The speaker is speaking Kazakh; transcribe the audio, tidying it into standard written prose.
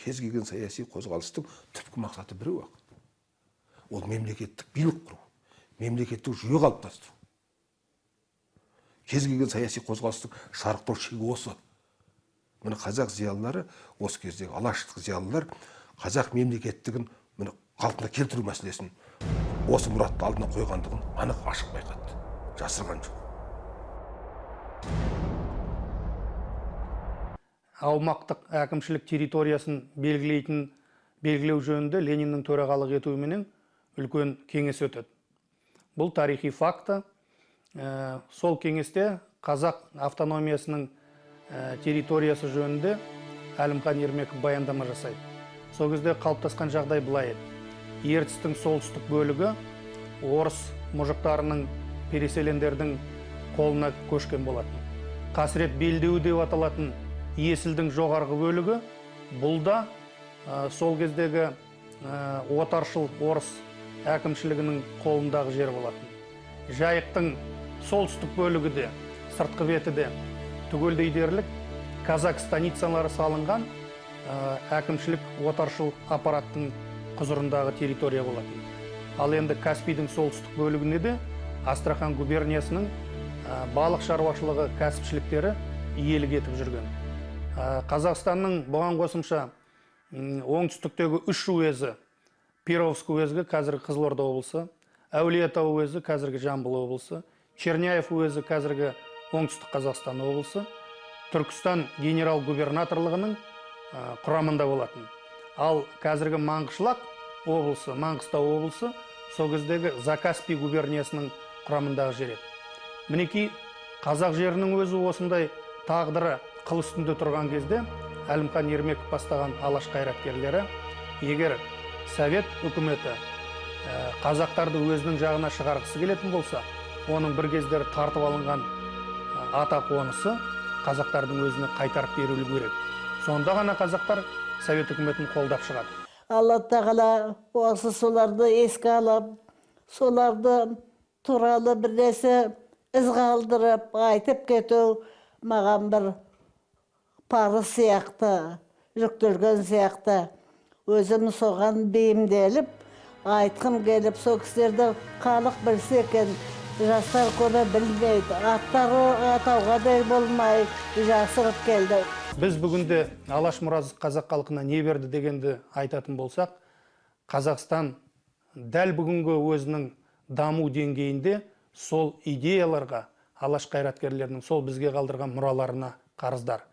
Кез келген саяси қозғалыстың түпкі мақсаты біреу-ақ. Ол мемлекеттік билік құру, мемлекеттік жүйе қалыптастыру. Кез келген саяси қозғалыстың шарықтау шегі осы. Міне, қазақ зиялылары, осы кездегі алаштық зиялылар қазақ мемлекеттігін міне қалпына келтіру мәселесін, осы мұратты алдына қойғандығын анық, ашық байқатты, жасырған жоқ. Аумақтық әкімшілік территориясын белгілеу жөнінде Лениннің төрағалық етуіменен үлкен кеңес өтеді. Бұл тарихи факті. Сол кеңесте қазақ автономиясының территориясы жөнінде Әлімхан Ермеков баяндама жасайды. Сол кезде қалыптасқан жағдай былай еді. Ертістің солтүстік бөлігі орыс мұжықтарының, переселендердің қолына көшкен болатын. Қасірет белдеуі деп аталатын Есілдің жоғарғы бөлігі, бұл да сол кездегі отаршыл орыс әкімшілігінің қолындағы жер болатын. Жайықтың солтүстік бөлігі де, сыртқы беті де түгелдей дерлік казак станицалары салынған әкімшілік отаршыл аппараттың құзырындағы территория болатын. Ал енді Каспийдің солтүстік бөлігіне де Астрахан губерниясының балық шаруашылығы кәсіпшіліктері иелік етіп жүрген. Қазақстанның бұған қосымша оңтүстіктегі үш уезі, Перовск уезі, қазіргі Қызылорда облысы, Әулиеата уезі, қазіргі Жамбыл облысы, Черняев уезі, қазіргі Оңтүстік Қазақстан облысы, Түркістан генерал-губернаторлығының құрамында болатын. Ал қазіргі Маңғышлақ облысы, Маңғыстау облысы сол кездегі Закаспий губерниясының құрамындағы жер еді. Мінекей, қазақ жерінің өзі осындай тағдыры қыл үстінде тұрған кезде Әлімхан Ермеков бастаған алаш қайраткерлері, егер Совет үкіметі қазақтарды өзінің жағына шығарғысы келетін болса, оның бір кездері тартып алынған ата қонысы қазақтардың өзіне қайтарып берілу керек. Сонда ғана қазақтар Совет үкіметін қолдап шығады. Алла тағала осы соларды еске алып, соларды туралы бір нәрсе із қалдырып айтып кету маған бір парыз сияқты, жүктелген сияқты. Өзім соған бейімделіп, айтқым келіп, сол кісілерді халық білсе екен, жастар көбі білмейді, аттары атауға да болмай жасырып келді. Біз бүгінде Алаш мұрасы қазақ халқына не берді дегенді айтатын болсақ, Қазақстан дәл бүгінгі өзінің даму деңгейінде сол идеяларға, Алаш қайраткерлерінің сол бізге қалдырған мұраларына қарыздар.